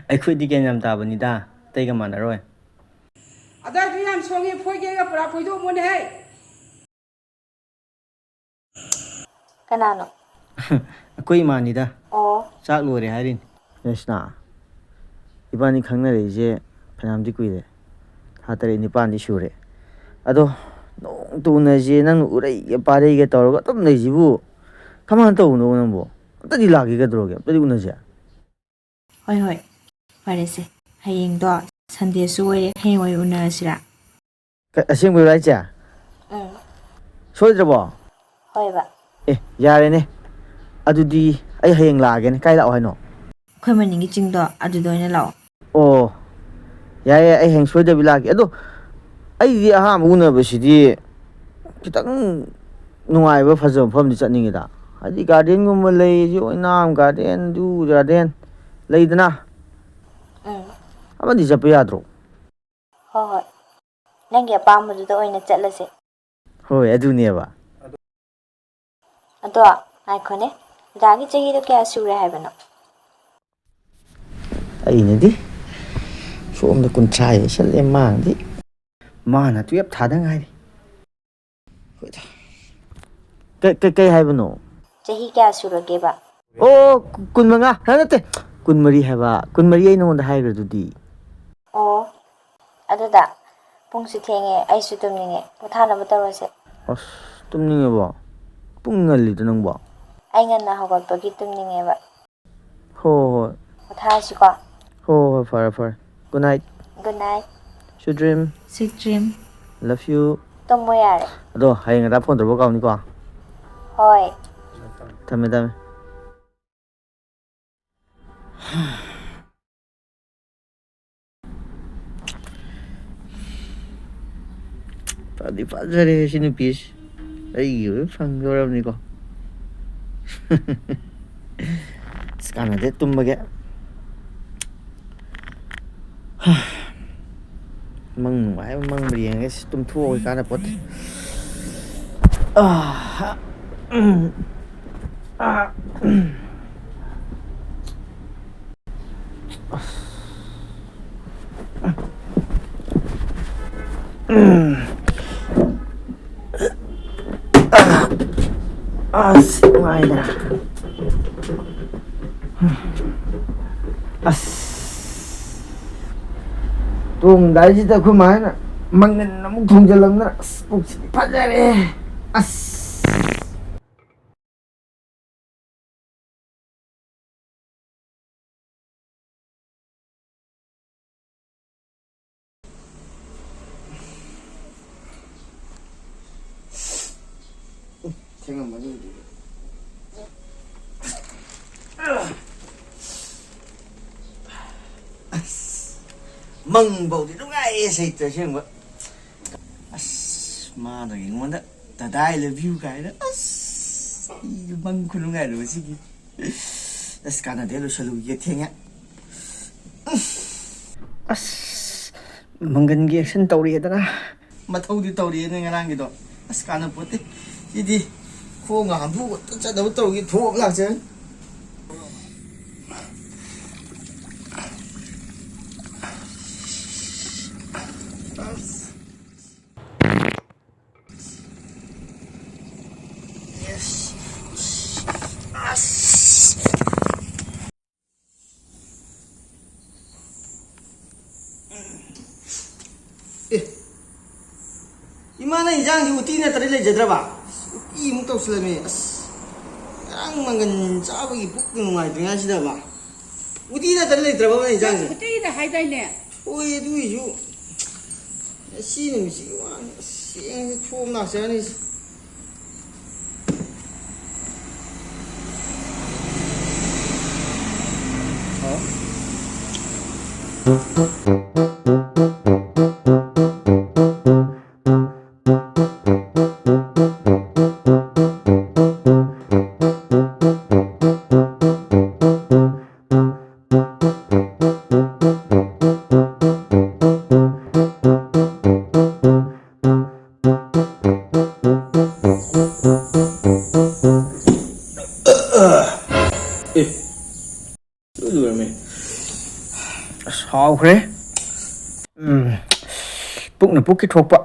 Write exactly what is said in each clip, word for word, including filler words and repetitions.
ꯑꯩꯈꯣꯏꯗꯤ ꯒ꯭ꯌꯥꯟ ꯌꯥꯝ ꯇꯥꯕꯅꯤꯗ, ꯑꯇꯩꯒ ꯃꯥꯟꯅꯔꯣꯏ꯫ ꯑꯗꯥꯏꯗꯨ ꯌꯥꯝ ꯁꯣꯡꯉꯦ, ꯐꯣꯏꯒꯦꯒ ꯄꯨꯔꯥ ꯐꯣꯏꯗꯣꯛꯑꯝꯃꯣꯅꯦꯍꯦ꯫ ꯀꯅꯥꯅꯣ? ꯑꯩꯈꯣꯏ ꯏꯃꯥꯅꯤꯗ꯫ ꯑꯣ꯫ ꯆꯥꯛ ꯂꯣꯏꯔꯦ ꯍꯥꯏꯔꯤꯅꯤ꯫ ꯌꯥꯏꯁꯅꯥ, ꯏꯕꯥꯅꯤ ꯈꯪꯅꯔꯛꯏꯁꯦ ꯐꯅꯌꯥꯝꯗꯤ ꯀꯨꯏꯔꯦ꯫ ꯊꯥ ꯇꯔꯦꯠ ꯅꯤꯄꯥꯟꯗꯤ ꯁꯨꯔꯦ꯫ ꯑꯗꯣ ꯅꯣꯡꯇ ꯎꯅꯁꯦ, ꯅꯪꯅ ꯎꯔꯩꯒ ꯄꯥꯔꯩꯒ ꯇꯧꯔꯒ ꯑꯗꯨꯝ ꯂꯩꯁꯤꯕꯨ ꯀꯃꯥꯏꯅ ꯇꯧꯕꯅꯣ ꯅꯪꯕꯨ? ꯑꯝꯇꯗꯤ ꯂꯥꯛꯀꯦ ꯀꯩꯗꯧꯔꯒꯦ? ꯑꯝꯇꯗꯤ ꯎꯅꯁꯦ꯫ ꯍꯣꯏ, ꯍꯣꯏ꯫ ꯐꯔꯦꯁꯦ꯫ ꯍꯌꯦꯡꯗꯣ ꯁꯟꯗꯦꯁꯨ ꯑꯣꯏꯔꯦ꯫ ꯍꯌꯦꯡ ꯑꯣꯏꯅ ꯎꯅꯔꯁꯤꯔꯥ? ꯀ-, ꯑꯁꯦꯡꯕꯩꯔꯣ ꯍꯥꯏꯁꯦ? ꯎꯝ꯫ ꯁꯣꯏꯗ꯭ꯔꯕꯣ? ꯍꯣꯏꯕ꯫ ꯑꯦ, ꯌꯥꯔꯦꯅꯦ꯫ ꯑꯗꯨꯗꯤ ꯑꯩ ꯍꯌꯦꯡ ꯂꯥꯛꯑꯒꯦꯅꯦ꯫ ꯀꯥꯏ ꯂꯥꯛꯑꯣ ꯍꯥꯏꯅꯣ? ꯑꯩꯈꯣꯏ ꯃꯅꯤꯡꯒꯤ ꯆꯤꯡꯗꯣ, ꯑꯗꯨꯗ ꯑꯣꯏꯅ ꯂꯥꯛꯑꯣ꯫ ꯑꯣ, ꯌꯥꯏ, ꯌꯥꯏ, ꯑꯩ ꯍꯌꯦꯡ ꯁꯣꯏꯗꯕꯤ ꯂꯥꯛꯀꯦ꯫ ꯑꯗꯣ ꯑꯩꯗꯤ ꯑꯍꯥꯟꯕ ꯎꯅꯕꯁꯤꯗꯤ ꯈꯤꯇꯪ ꯅꯨꯡꯉꯥꯏꯕ, ꯐꯖꯕ ꯃꯐꯝꯗꯤ ꯆꯠꯅꯤꯡꯉꯤꯗ꯫ ꯍꯥꯏꯗꯤ garden ꯒꯨꯝꯕ ꯂꯩ, ꯁꯤ ꯑꯣꯏꯅꯥꯝ garden, ꯖꯨ garden ꯂꯩꯗꯅ꯫ ꯎꯝ꯫ ꯑꯃꯗꯤ ꯆꯠꯄ ꯌꯥꯗ꯭ꯔꯣ? ꯍꯣꯏ, ꯍꯣꯏ꯫ ꯅꯪꯒꯤ ꯑꯄꯥꯝꯕꯗꯨꯗ ꯑꯣꯏꯅ ꯆꯠꯂꯁꯦ꯫ ꯍꯣꯏ, ꯑꯗꯨꯅꯦꯕ꯫ ꯑꯗꯣ, ꯉꯥꯏꯈꯣꯅꯦ꯫ ꯗꯥꯒꯤ ꯆꯍꯤꯗꯣ ꯀꯌꯥ ꯁꯨꯔꯦ ꯍꯥꯏꯕꯅꯣ? ꯑꯩꯅꯗꯤ ꯁꯣꯝꯗ ꯀꯨꯟꯊ꯭ꯔꯥ ꯌꯩꯁꯜꯂꯦ, ꯃꯥꯅꯗꯤ꯫ ꯃꯥꯅ twelve ꯊꯥꯗ ꯉꯥꯏꯔꯤ꯫ ꯀꯩ, ꯀꯩ, ꯀꯩ ꯍꯥꯏꯕꯅꯣ? ꯆꯍꯤ ꯀꯌꯥ ꯁꯨꯔꯒꯦꯕ? ꯑꯣ, ꯀꯨꯟꯃꯉꯥ꯫ ꯍꯥ, ꯅꯠꯇꯦ, ꯀꯨꯟꯃꯔꯤ ꯍꯥꯏꯕ꯫ ꯀꯨꯟꯃꯔꯤ ꯑꯩ ꯅꯉꯣꯟꯗ ꯍꯥꯏꯈ꯭ꯔꯗꯨꯗꯤ꯫ ꯑꯣ, ꯑꯗꯨꯗ ꯄꯨꯡꯁꯨ ꯊꯦꯡꯉꯦ, ꯑꯩꯁꯨ ꯇꯨꯝꯅꯤꯡꯉꯦ, ꯄꯣꯊꯥꯅꯕ ꯇꯧꯔꯁꯦ꯫ ꯑꯁ, ꯇꯨꯝꯅꯤꯡꯉꯕꯣ? ꯄꯨꯡ ꯉꯜꯂꯤꯗ ꯅꯪꯕꯣ꯫ ꯑꯩ ꯉꯟꯅ ꯍꯧꯒꯠꯄꯒꯤ ꯇꯨꯝꯅꯤꯡꯉꯦꯕ꯫ ꯍꯣ, ꯍꯣ, ꯍꯣꯏ꯫ ꯄꯣꯊꯥꯔꯁꯤꯀꯣ꯫ ꯍꯣ, ꯍꯣ, ꯍꯣꯏ, ꯐꯔꯦ, ꯐꯔꯦ꯫ Good night꯫ Good night꯫ Sweet dream꯫ Sweet dream꯫ Love you꯫ ꯇꯨꯝꯃꯣ ꯌꯥꯔꯦ꯫ ꯑꯗꯣ ꯍꯌꯦꯡ ꯉꯟꯇꯥ phone ꯇꯧꯔꯛꯄ ꯀꯥꯎꯅꯤꯀꯣ꯫ ꯍꯣꯏ꯫ ꯊꯝꯃꯦ, ꯊꯝꯃꯦ꯫ ꯐꯗꯤ ꯐꯖꯔꯦ ꯁꯤ ꯅꯨꯄꯤꯁꯤ꯫ ꯑꯩꯒꯤ ꯑꯣꯏꯕ ꯐꯪꯗꯧꯔꯕꯅꯤꯀꯣ꯫ ꯑꯁ, ꯀꯥꯟꯅꯗꯦ, ꯇꯨꯝꯃꯒꯦ꯫ ꯃꯪ ꯅꯨꯡꯉꯥꯏꯕ ꯃꯪꯕ꯭ꯔꯥ ꯌꯦꯡꯉꯒꯦ꯫ ꯁꯤ ꯇꯨꯝꯊꯣꯛꯑꯒ ꯀꯥꯟꯅ ꯄꯣꯠꯇꯦ꯫ ꯑꯥ, ꯎꯝ, ꯑꯥ, ꯎꯝ꯫ ꯑꯁ, ꯅꯨꯡꯉꯥꯏꯗ꯫ ꯑꯁ, ꯇꯨꯝꯗꯥꯏꯁꯤꯗ ꯑꯩꯈꯣꯏ ꯃꯥꯅ ꯃꯪꯒꯟ ꯑꯃꯨꯛ ꯊꯣꯡꯖꯤꯜꯂꯝꯗꯅ, ꯑꯁ, ꯄꯨꯛꯁꯤꯗꯤ ꯐꯖꯔꯦ꯫ ꯑꯁ꯫ ꯊꯦꯡꯉꯝꯃꯅꯤ ꯑꯗꯨꯗꯤ꯫ ꯑꯁ, ꯃꯪꯐꯧꯗꯤ ꯅꯨꯡꯉꯥꯏꯌꯦ ꯁꯩꯇ ꯑꯁꯦꯡꯕ꯫ ꯑꯁ, ꯃꯥꯅ ꯑꯩꯉꯣꯟꯗ "ꯗꯗꯥ, I love you" ꯀꯥꯏꯅ꯫ ꯑꯁ, ꯑꯩ ꯃꯪ ꯈꯨꯅꯨꯡꯉꯥꯏꯗꯣ ꯉꯁꯤꯒꯤ꯫ ꯑꯁ, ꯀꯥꯟꯅꯗꯦ, ꯂꯣꯏꯁꯜꯂꯨꯈꯤꯒꯦ, ꯊꯦꯡꯉꯦ꯫ ꯑꯁ, ꯃꯪꯒꯟꯒꯤ action ꯇꯧꯔꯤꯑꯗꯅ꯫ ꯃꯊꯧꯗꯤ ꯇꯧꯔꯤꯑꯦ ꯅꯣꯏ ꯉꯔꯥꯡꯒꯤꯗꯣ꯫ ꯑꯁ, ꯀꯥꯟꯅꯄꯣꯠꯇꯦ꯫ ꯁꯤꯗꯤ ꯈꯣꯡꯒ ꯍꯥꯝꯗꯣꯛꯑꯒ ꯆꯠꯅꯕ ꯇꯧꯔꯒꯦ, ꯊꯣꯛꯑ ꯂꯥꯛꯆꯔꯅꯤ꯫ ꯑꯦ, ꯏꯃꯥ, ꯅꯪ ꯏꯟꯖꯥꯡꯁꯤ ꯎꯇꯤ ꯅꯠꯇ꯭ꯔꯗꯤ ꯂꯩꯖꯗ꯭ꯔꯕ? ꯑꯁ, ꯎꯇꯤ ꯑꯃꯨꯛ ꯇꯧꯁꯤꯜꯂꯝꯃꯤ꯫ ꯑꯁ, ꯉꯔꯥꯡ ꯃꯪꯒꯟ ꯆꯥꯕꯒꯤ ꯄꯨꯛ ꯅꯨꯡꯉꯥꯏꯇ꯭ꯔꯤꯉꯥꯏꯁꯤꯗꯕ꯫ ꯎꯇꯤ ꯅꯠꯇ꯭ꯔꯗꯤ ꯂꯩꯇ꯭ꯔꯕ ꯅꯪ ꯏꯟꯖꯥꯡꯁꯦ? ꯎꯇꯤꯗ ꯍꯥꯏꯗꯥꯏꯅꯦ? ꯍꯣꯏ, ꯑꯗꯨꯏꯁꯨ꯫ ꯉꯁꯤ ꯅꯨꯃꯤꯠꯁꯤꯒꯤ ꯋꯥꯅꯤ꯫ ꯑꯁ, ꯆꯦꯡꯁꯦ ꯊꯣꯛꯑꯝ ꯂꯥꯛꯆꯔꯅꯤꯁꯦ꯫ ꯑꯦ, ꯂꯣꯏ ꯂꯣꯏꯔꯝꯃꯦ꯫ ꯑꯁ, ꯍꯥꯎꯈ꯭ꯔꯦ꯫ ꯎꯝ, ꯄꯨꯛꯅ ꯄꯨꯛꯀꯤ ꯊꯣꯛꯄ꯫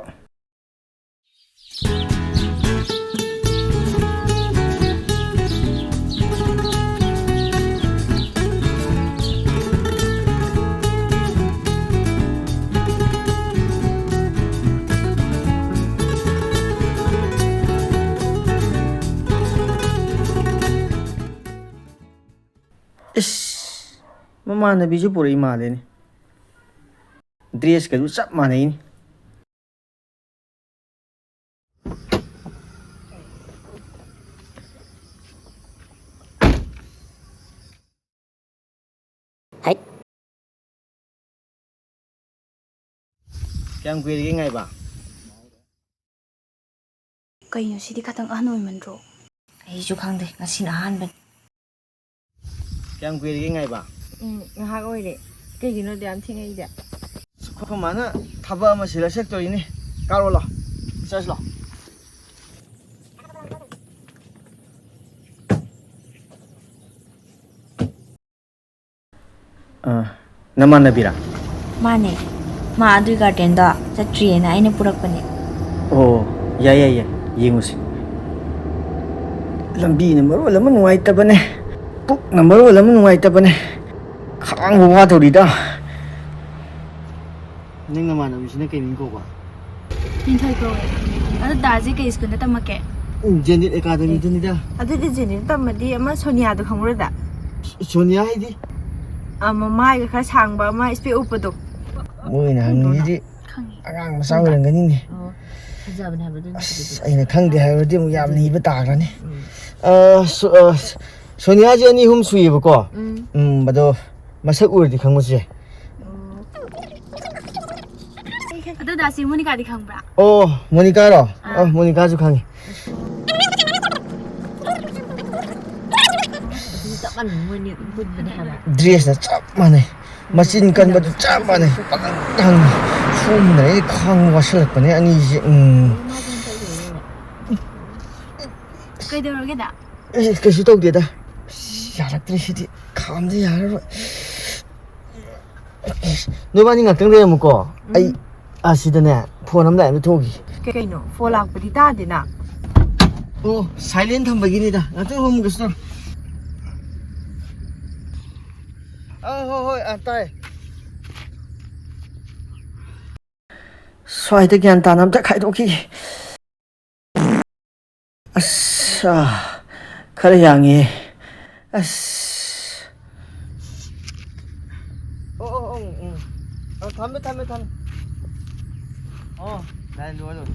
ꯏꯁ, ꯃꯃꯥꯟꯅꯕꯤꯁꯨ ꯄꯨꯔꯛꯏ ꯃꯥꯜꯂꯦꯅꯦ꯫ ꯗ꯭ꯔꯦꯁꯀꯁꯨ ꯆꯞ ꯃꯥꯟꯅꯩꯅꯦ꯫ ꯍꯩꯠ꯫ ꯀꯌꯥꯝ ꯀꯨꯏꯔꯒꯦ ꯉꯥꯏꯕ? ꯀꯩꯅꯣ ꯁꯤꯗꯤ ꯈꯇꯪ ꯑꯍꯟ ꯑꯣꯏꯃꯟꯗ꯭ꯔꯣ? ꯑꯩꯁꯨ ꯈꯪꯗꯦ, ꯉꯁꯤꯅ ꯑꯍꯥꯟꯕꯅꯤ꯫ ꯀꯌꯥꯝ ꯀꯨꯏꯔꯒꯦ ꯉꯥꯏꯕ? ꯎꯝ, ꯉꯥꯏꯍꯥꯛ ꯑꯣꯏꯔꯦ꯫ ꯀꯩꯒꯤꯅꯣ ꯑꯗꯨ ꯌꯥꯝ ꯊꯦꯡꯉꯛꯏꯗꯤ? ꯑꯩꯈꯣꯏ ꯃꯥꯅ ꯊꯕꯛ ꯑꯃ ꯁꯤꯜꯂ ꯁꯦꯛꯇꯧꯔꯤꯅꯦ꯫ ꯀꯥꯔꯣ ꯂꯥꯎ, ꯆꯠꯁꯤ ꯂꯥꯎ꯫ ꯑ, ꯅꯃꯥꯟꯅꯕꯤꯔꯥ? ꯃꯥꯅꯦ꯫ ꯃꯥ ꯑꯗꯨꯏ ꯒꯥꯔꯗꯦꯟꯗꯣ ꯆꯠꯇ꯭ꯔꯤꯌꯦꯅ ꯑꯩꯅ ꯄꯨꯔꯛꯄꯅꯦ꯫ ꯑꯣ, ꯌꯥꯏ, ꯌꯥꯏ, ꯌꯥꯏ꯫ ꯌꯦꯡꯉꯨꯁꯤ꯫ ꯂꯝꯕꯤꯅ ꯃꯔꯣꯜ ꯑꯃ ꯅꯨꯡꯉꯥꯏꯇꯕꯅꯦ, ꯄꯨꯛꯅ ꯃꯔꯣꯜ ꯑꯃ ꯅꯨꯡꯉꯥꯏꯇꯕꯅꯦ꯫ ꯈꯥꯡꯕ ꯋꯥꯗꯧꯔꯤꯗ꯫ ꯅꯪ ꯅꯃꯥꯟꯅꯕꯤꯁꯤꯅ ꯀꯩ ꯃꯤꯡ ꯀꯧꯕ? ꯂꯤꯟꯊꯣꯏ ꯀꯧꯋꯦ꯫ ꯑꯗꯣ ꯗꯥꯁꯦ ꯀꯩ ꯁ꯭ꯀꯨꯜꯗ ꯇꯝꯃꯛꯀꯦ? ꯎꯝ, ꯖꯦꯅꯤꯠ ꯑꯦꯀꯥꯗꯃꯤꯗꯨꯅꯤꯗ꯫ ꯑꯗꯨꯗꯤ ꯖꯦꯅꯤꯠ ꯇꯝꯃꯗꯤ ꯑꯃ ꯁꯣꯅꯤꯌꯥꯗꯣ ꯈꯪꯕ꯭ꯔꯥ ꯗꯥ? ꯁꯣꯅꯤꯌꯥ ꯍꯥꯏꯗꯤ? ꯑ, ꯃꯃꯥꯏꯒ ꯈꯔ ꯁꯥꯡꯕ ꯑꯃ ꯏꯁꯄꯦꯛ ꯎꯞꯄꯗꯣ꯫ ꯃꯣꯏꯅ ꯍꯪꯉꯤꯁꯤꯗꯤ ꯈꯪꯉꯦ꯫ ꯑꯉꯥꯡ ꯃꯆꯥ ꯑꯣꯏꯔꯝꯒꯅꯤꯅꯦ꯫ ꯑꯣ, ꯐꯖꯕꯅꯦ ꯍꯥꯏꯕ ꯑꯗꯨ ꯅꯨꯄꯤꯗꯨꯗꯤ꯫ ꯑꯁ, ꯑꯩꯅ ꯈꯪꯗꯦ ꯍꯥꯏꯔꯨꯔꯗꯤ ꯑꯃꯨꯛ ꯌꯥꯝꯅ ꯏꯕ ꯇꯥꯈ꯭ꯔꯅꯤ꯫ ꯎꯝ꯫ ꯑ, ꯁꯣ-, ꯑ, ꯁꯣꯅꯤꯌꯥꯁꯦ ꯑꯅꯤ ꯑꯍꯨꯝ ꯁꯨꯏꯌꯦꯕꯀꯣ꯫ ꯎꯝ꯫ ꯎꯝ, ꯑꯗꯣ ꯃꯁꯛ ꯎꯔꯗꯤ ꯈꯪꯕꯁꯨ ꯌꯥꯏ꯫ ꯑꯣ꯫ ꯑꯗꯨ ꯗꯥꯁꯤ ꯃꯣꯅꯤꯀꯥꯗꯤ ꯈꯪꯕ꯭ꯔꯥ? ꯑꯣ, ꯃꯣꯅꯤꯀꯥꯔꯣ? ꯑꯥ꯫ ꯑꯣ, ꯃꯣꯅꯤꯀꯥꯁꯨ ꯈꯪꯉꯤ꯫ ꯑꯗꯨꯁꯨ ꯆꯞ ꯃꯥꯟꯅꯩ, ꯃꯣꯏꯅꯤ ꯄꯨꯟꯕꯅꯦ ꯍꯥꯏꯕ꯫ ꯗ꯭ꯔꯦꯁꯅ ꯆꯞ ꯃꯥꯟꯅꯩ꯫ ꯃꯆꯤꯟ ꯀꯟꯕꯗꯨ ꯆꯞ ꯃꯥꯟꯅꯩ꯫ ꯄꯥꯈꯪ ꯊꯪ ꯁꯣꯝꯗꯅ ꯑꯩ ꯈꯥꯡꯕ ꯋꯥꯁꯤꯜꯂꯛꯄꯅꯦ ꯑꯅꯤꯁꯦ꯫ ꯎꯝ꯫ ꯀꯩꯗꯧꯔꯒꯦꯗ? ꯑꯦ, ꯀꯩꯁꯨ ꯇꯧꯗꯦꯗ꯫ ꯑꯁ, ꯌꯥꯔꯛꯇ꯭ꯔꯦ ꯁꯤꯗꯤ꯫ ꯈꯥꯝꯗ ꯌꯥꯔꯔꯣꯏ꯫ ꯅꯣꯏꯕꯥꯅꯤ ꯉꯥꯛꯇꯪ ꯂꯩꯔꯝꯃꯨꯀꯣ꯫ ꯎꯝ꯫ ꯑꯩ ꯑꯁꯤꯗꯅꯦ ꯐꯣꯟ ꯑꯃ ꯂꯥꯛꯑꯦ, ꯑꯝꯇ ꯊꯣꯛꯎꯈꯤ꯫ ꯀꯩꯅꯣ? ꯐꯣꯟ ꯂꯥꯛꯄꯗꯤ ꯇꯥꯗꯦꯅ꯫ ꯑꯣ, ꯁꯥꯏꯂꯦꯟ ꯊꯝꯕꯒꯤꯅꯤꯗ꯫ ꯉꯥꯛꯇꯪ ꯂꯩꯔꯝꯃꯨ, ꯀꯩꯁꯨ ꯇꯧꯔꯣꯏ꯫ ꯑ, ꯍꯣꯏ, ꯍꯣꯏ, ꯑ, ꯇꯥꯏ꯫ ꯁ꯭ꯋꯥꯏꯗ ꯒ꯭ꯌꯥꯟ ꯇꯥꯅ ꯑꯝꯇ ꯈꯥꯏꯗꯣꯛꯈꯤꯒꯦ꯫ ꯑꯁ, ꯑꯥ, ꯈꯔ ꯌꯥꯡꯉꯦ꯫ ꯑꯁ꯫ ꯑꯣ, ꯑꯣ, ꯑꯣ, ꯎꯝ꯫ ꯑ, ꯊꯝꯃꯦ, ꯊꯝꯃꯦ, ꯊꯝꯃꯦ꯫ ꯑꯣ, ꯂꯥꯏꯟ ꯂꯣꯏ ꯂꯣꯏ꯫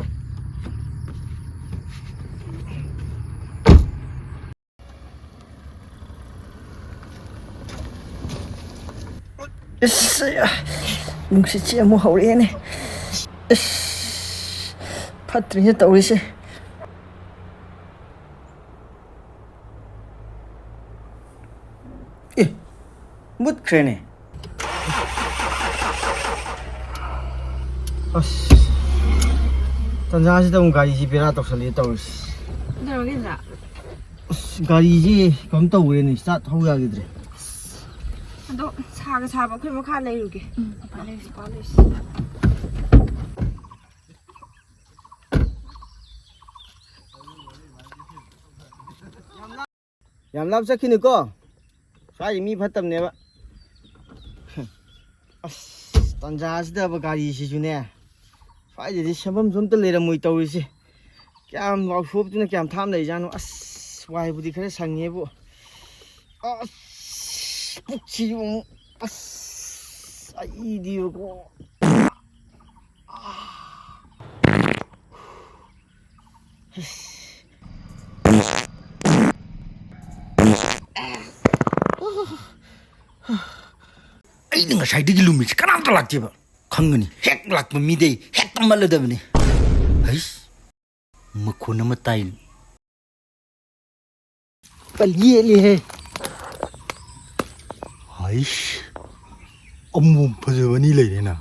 ꯏꯁ, ꯑꯌꯥ, ꯅꯨꯡꯁꯤꯠꯁꯦ ꯑꯃꯨꯛ ꯍꯧꯔꯛꯑꯦꯅꯦ꯫ ꯏꯁ, ꯐꯠꯇ꯭ꯔꯤꯅꯦ ꯇꯧꯔꯤꯁꯦ꯫ ꯑꯦ, ꯃꯨꯠꯈ꯭ꯔꯦꯅꯦ꯫ ꯑꯁ, ꯇꯟꯖꯥꯁꯤꯗ ꯑꯃꯨꯛ ꯒꯥꯔꯤꯁꯤ ꯕꯦꯔꯥ ꯇꯧꯁꯜꯂꯛꯑꯦ ꯇꯧꯔꯤꯁꯤ꯫ ꯀꯩꯗꯧꯔꯒꯦ ꯏꯟꯗ꯭ꯔꯥ? ꯑꯁ, ꯒꯥꯔꯤꯁꯤ ꯀꯩꯅꯣꯝ ꯇꯧꯈ꯭ꯔꯦꯅꯦ, ꯁ꯭ꯇꯥꯔꯠ ꯊꯧ ꯌꯥꯈꯤꯗ꯭ꯔꯦ꯫ ꯑꯗꯣ ꯁꯥꯒ ꯁꯥꯕ ꯑꯩꯈꯣꯏ ꯃꯈꯥ ꯂꯩꯔꯨꯒꯦ꯫ ꯎꯝ, ꯃꯄꯥꯟ ꯂꯩꯔꯨꯁꯤ, ꯃꯄꯥꯟ ꯂꯩꯔꯨꯁꯤ꯫ ꯌꯥꯝ ꯂꯥꯞ ꯆꯠꯈꯤꯅꯨꯀꯣ꯫ ꯁ꯭ꯋꯥꯏꯗꯤ ꯃꯤ ꯐꯠꯇꯕꯅꯦꯕ꯫ ꯑꯁ, ꯇꯟꯖꯥꯁꯤꯗꯕ ꯒꯥꯔꯤꯁꯤꯁꯨꯅꯦ꯫ ꯁ꯭ꯋꯥꯏꯗꯗꯤ ꯁꯦꯝꯐꯝꯁꯨ ꯑꯝꯇ ꯂꯩꯔꯝꯃꯣꯏ ꯇꯧꯔꯤꯁꯦ꯫ ꯀꯌꯥꯝ ꯋꯥꯛꯁꯣꯞꯇꯨꯅ ꯀꯌꯥꯝ ꯊꯥꯞꯅ ꯂꯩꯖꯥꯠꯅꯣ? ꯑꯁ, ꯋꯥꯏꯕꯨꯗꯤ ꯈꯔ ꯁꯪꯉꯦꯕꯨ꯫ ꯑꯁ, ꯄꯨꯛꯁꯤꯁꯨ ꯑꯃꯨꯛ, ꯑꯁ, ꯑꯩꯗꯤꯕꯀꯣ꯫ ꯑꯩꯅ ꯉꯁꯥꯏꯗꯒꯤ ꯂꯨꯝꯃꯤꯁꯤ ꯀꯅꯥꯝꯇ ꯂꯥꯛꯇꯦꯕ꯫ ꯈꯪꯒꯅꯤ, ꯍꯦꯛ ꯂꯥꯛꯄ ꯃꯤꯗꯩ ꯍꯦꯛꯇ ꯃꯠꯂꯗꯕꯅꯤ꯫ ꯍꯩꯁ, ꯃꯈꯣꯟ ꯑꯃ ꯇꯥꯏ꯫ ꯀꯜ ꯌꯦꯠꯂꯤꯍꯦ꯫ ꯍꯩꯁ, ꯑꯃꯣꯝ ꯐꯖꯕ ꯑꯅꯤ ꯂꯩꯔꯦꯅ꯫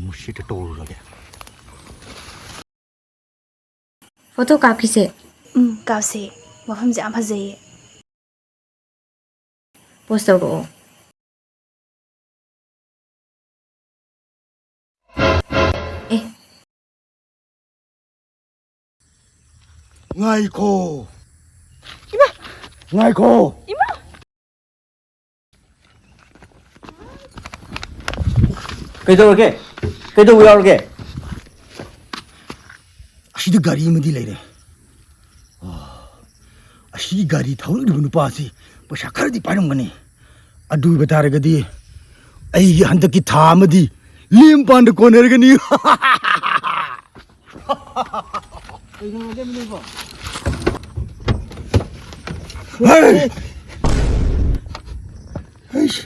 ꯃꯁꯤꯗ ꯇꯧꯔꯨꯔꯒꯦ꯫ ꯐꯣꯇꯣ ꯀꯥꯞꯈꯤꯁꯦ꯫ ꯎꯝ, ꯀꯥꯞꯁꯦ꯫ ꯃꯐꯝꯁꯦ ꯌꯥꯝ ꯐꯖꯩꯌꯦ꯫ ꯄꯣꯁ ꯇꯧꯔꯛꯑꯣ꯫ ꯉꯥꯏꯈꯣ꯫ ꯏꯃꯥ! ꯉꯥꯏꯈꯣ꯫ ꯏꯃꯥ! ꯀꯩꯗꯧꯔꯒꯦ? ꯀꯩꯗꯧꯕ ꯌꯥꯎꯔꯒꯦ? ꯑꯁꯤꯗ ꯒꯥꯔꯤ ꯑꯃꯗꯤ ꯂꯩꯔꯦ꯫ ꯑꯣ, ꯑꯁꯤꯒꯤ ꯒꯥꯔꯤ ꯊꯧꯔꯛꯂꯤꯕ ꯅꯨꯄꯥꯁꯤ ꯄꯩꯁꯥ ꯈꯔꯗꯤ ꯄꯥꯏꯔꯝꯒꯅꯤ꯫ ꯑꯗꯨ ꯑꯣꯏꯕ ꯇꯥꯔꯒꯗꯤ ꯑꯩꯒꯤ ꯍꯟꯗꯛꯀꯤ ꯊꯥ ꯑꯃꯗꯤ ꯂꯦꯝ ꯄꯥꯟꯗ ꯀꯣꯟꯅꯔꯒꯅꯤ꯫ ꯀꯩꯅꯣ ꯍꯥꯏꯖꯕ ꯅꯣꯏꯕꯣ? ꯍꯩ! ꯍꯩꯁ!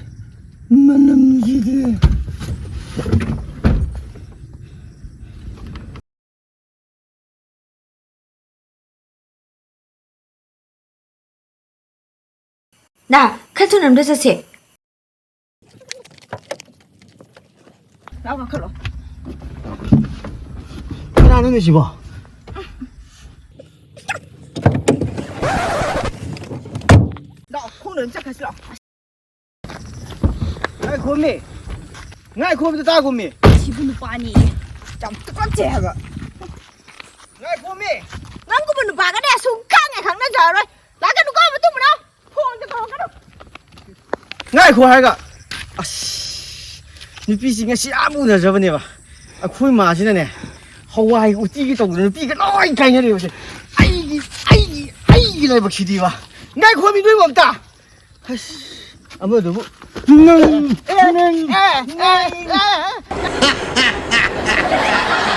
ꯃꯅꯝꯁꯤꯗꯤ꯫ ꯅꯥ, ꯈꯔ ꯊꯨꯅ ꯑꯝꯇ ꯆꯠꯁꯦ꯫ ꯂꯥꯛꯑꯣ, ꯀꯥꯈꯠꯂꯣ꯫ ꯀꯅꯥꯅꯣꯅꯦ ꯁꯤꯕꯣ? ꯂꯥꯛꯑꯣ, ꯈꯣꯡꯅ ꯑꯗꯨꯝ ꯆꯠꯈ꯭ꯔꯁꯤ ꯂꯥꯛꯑꯣ꯫ ꯉꯥꯏꯈꯣꯃꯤ꯫ ꯉꯥꯏꯈꯣ ꯑꯝꯇ ꯇꯥꯈꯣꯃꯤ꯫ ꯁꯤꯕꯨ ꯅꯨꯄꯥꯅꯤ꯫ ꯌꯥꯝ ꯇꯨꯀꯠꯆꯩ ꯍꯥꯏꯕ꯫ ꯉꯥꯏꯈꯣꯃꯤ꯫ ꯅꯪꯒꯨꯝꯕ ꯅꯨꯄꯥꯒꯅꯦ ꯁꯨꯡꯈꯪ ꯍꯦꯛ ꯈꯪꯅꯖꯔꯔꯣꯏ꯫ ꯂꯥꯛꯀꯅꯨꯀꯣ, ꯃꯇꯨꯡ ꯃꯅꯥꯎ꯫ ꯐꯣꯟꯁꯦ ꯇꯧꯔꯛꯀꯅꯨ꯫ ꯉꯥꯏꯈꯣ ꯍꯥꯏꯔꯒ꯫ ꯑꯁ, ꯅꯨꯄꯤꯁꯤ ꯉꯁꯤ ꯌꯥꯝ ꯎꯅꯖꯕꯅꯦꯕ꯫ ꯑꯩꯈꯣꯏ ꯃꯥꯁꯤꯅꯅꯦ, ꯍꯋꯥꯏ ꯎꯇꯤꯒꯤ ꯇꯧꯗꯅ ꯅꯨꯄꯤꯒ ꯂꯣꯏ ꯀꯥꯏꯅꯔꯦꯕꯁꯦ꯫ ꯑꯩꯒꯤ, ꯑꯩꯒꯤ, ꯑꯩꯒꯤ ꯂꯥꯏꯕꯛꯁꯤꯗꯤꯕ꯫ ꯉꯥꯏꯈꯣꯃꯤ ꯅꯣꯏꯕꯨ ꯑꯝꯇ꯫ ꯑꯁ, ꯑꯃꯗꯨꯕꯨ꯫ ꯅꯪ, ꯑꯦ, ꯅꯪ, ꯑꯦ, ꯑꯦ, ꯅꯪ꯫ ꯑꯦ, ꯑꯦ꯫